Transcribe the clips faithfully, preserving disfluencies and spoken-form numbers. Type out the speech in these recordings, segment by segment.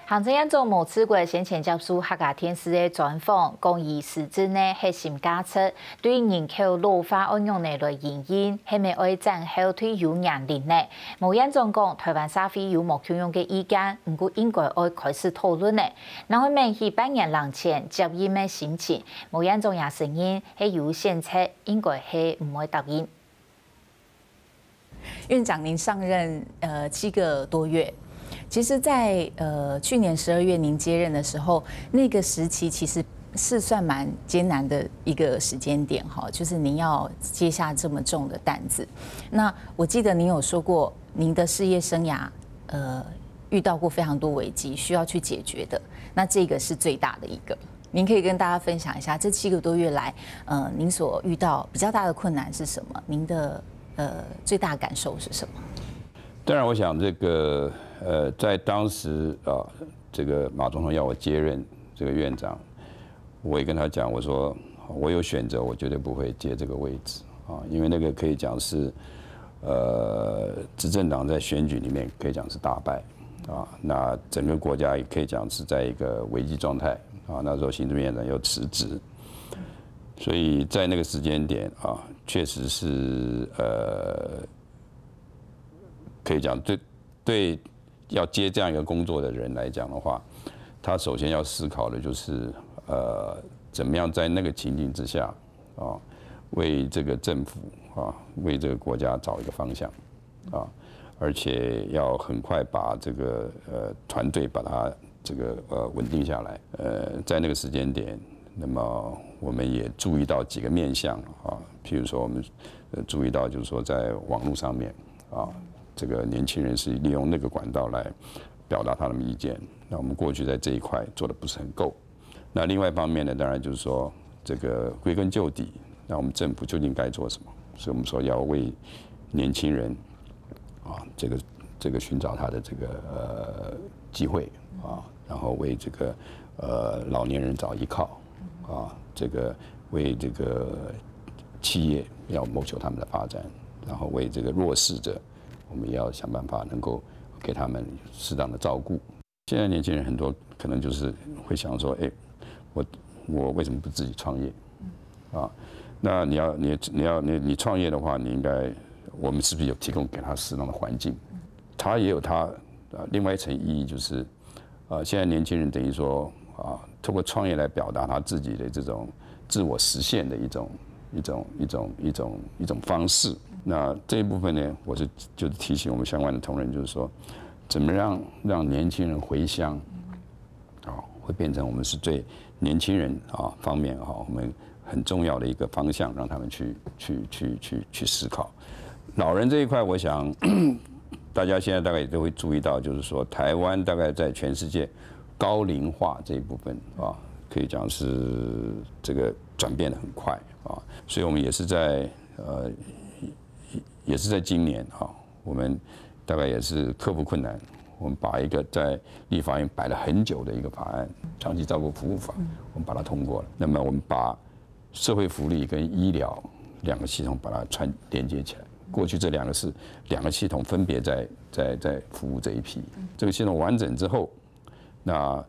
行政院長毛治國先前接受客家電視个專訪，講以實質个核心價值，對人口老化仰仔來因應，係毋係愛戰後退休年齡呢？毛院長講，台灣社會有無共樣个意見，毋過應該愛開始討論呢。另外，面對半年零前接任个心情，毛院長也承認係有選擇，應該係毋會答應。 院長，您上任呃七个多月，其实在，呃去年十二月您接任的时候，那个时期其实是算蛮艰难的一个时间点哈，就是您要接下这么重的担子。那我记得您有说过，您的事业生涯呃遇到过非常多危机，需要去解决的，那这个是最大的一个。您可以跟大家分享一下，这七个多月来，呃，您所遇到比较大的困难是什么？您的呃最大感受是什么？当然，我想这个呃，在当时啊，这个马总统要我接任这个院长，我也跟他讲，我说我有选择，我绝对不会接这个位置啊，因为那个可以讲是呃，执政党在选举里面可以讲是大败啊，那整个国家也可以讲是在一个危机状态啊。那时候行政院长又辞职，所以在那个时间点啊，确实是呃，可以讲对对要接这样一个工作的人来讲的话，他首先要思考的就是呃，怎么样在那个情境之下啊，为这个政府啊，为这个国家找一个方向啊，而且要很快把这个呃团队把它这个呃稳定下来。呃，在那个时间点，那么我们也注意到几个面向啊，譬如说我们呃注意到就是说在网络上面啊，这个年轻人是利用那个管道来表达他们意见。那我们过去在这一块做的不是很够。那另外一方面呢，当然就是说这个归根究底，那我们政府究竟该做什么？所以我们说要为年轻人啊，这个这个寻找他的这个呃机会啊，然后为这个呃老年人找依靠啊，这个为这个企业要谋求他们的发展，然后为这个弱势者，我们要想办法能够给他们适当的照顾。现在年轻人很多可能就是会想说，哎，我我为什么不自己创业？啊，那你要你你要你你创业的话，你应该我们是不是有提供给他适当的环境？他也有他呃另外一层意义，就是呃现在年轻人等于说啊，通过创业来表达他自己的这种自我实现的一种一种一种一种一种方式。那这一部分呢，我是就是提醒我们相关的同仁，就是说，怎么样让年轻人回乡，啊，会变成我们是对年轻人啊方面啊，我们很重要的一个方向，让他们去去去去去思考。老人这一块，我想大家现在大概也都会注意到，就是说台湾大概在全世界高龄化这一部分啊，可以讲是这个转变的很快啊，所以我们也是在呃也是在今年啊，我们大概也是克服困难，我们把一个在立法院摆了很久的一个法案，长期照顾服务法，我们把它通过了。那么我们把社会福利跟医疗两个系统把它串连接起来。过去这两个是两个系统分别在在在服务这一批，这个系统完整之后，那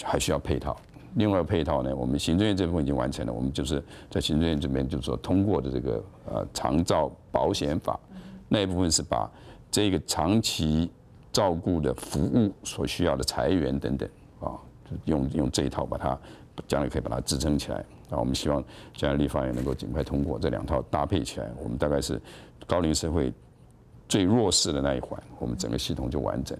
还需要配套。另外配套呢，我们行政院这部分已经完成了，我们就是在行政院这边就是说通过的这个呃长照保险法那一部分是把这个长期照顾的服务所需要的裁员等等啊，用用这一套把它将来可以把它支撑起来。啊，我们希望将来立法院能够尽快通过这两套搭配起来，我们大概是高龄社会最弱势的那一环，我们整个系统就完整。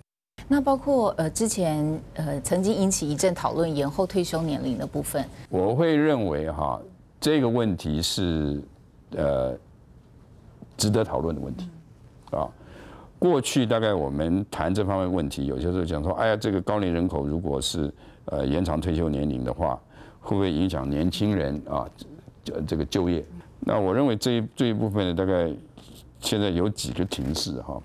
那包括呃之前呃曾经引起一阵讨论延后退休年龄的部分，我会认为哈，这个问题是呃值得讨论的问题啊。过去大概我们谈这方面问题，有些时候讲说，哎呀，这个高龄人口如果是呃延长退休年龄的话，会不会影响年轻人啊这这个就业？那我认为这一这一部分呢，大概现在有几个情势哈，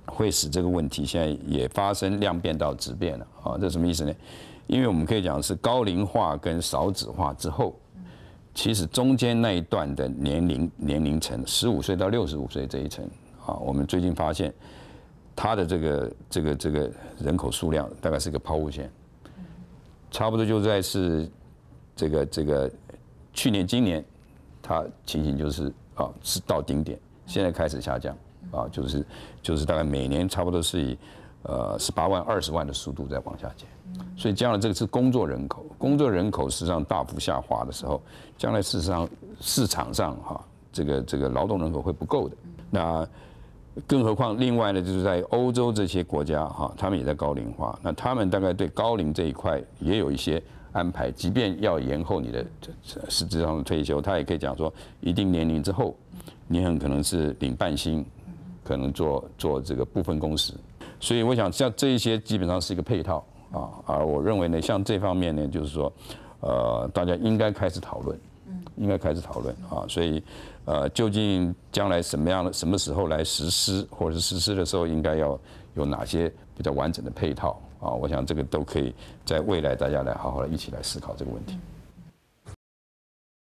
会使这个问题现在也发生量变到质变了啊。这什么意思呢？因为我们可以讲是高龄化跟少子化之后，其实中间那一段的年龄年龄层，十五岁到六十五岁这一层啊，我们最近发现它的这个这个这个人口数量大概是个抛物线，差不多就在是这个这个去年今年，它情形就是啊是到顶点，现在开始下降啊，就是就是大概每年差不多是以呃十八万二十万的速度在往下减，所以将来这个是工作人口，工作人口实际上大幅下滑的时候，将来事实上市场上哈这个这个劳动人口会不够的。那更何况另外呢，就是在欧洲这些国家哈，他们也在高龄化，那他们大概对高龄这一块也有一些安排，即便要延后你的实质上的退休，他也可以讲说一定年龄之后，你很可能是领半薪，可能做做这个部分工时。所以我想，像这一些基本上是一个配套啊，而我认为呢，像这方面呢，就是说，呃，大家应该开始讨论，应该开始讨论啊。所以，呃，究竟将来什么样的什么时候来实施，或者是实施的时候应该要有哪些比较完整的配套啊？我想这个都可以在未来大家来好好的一起来思考这个问题。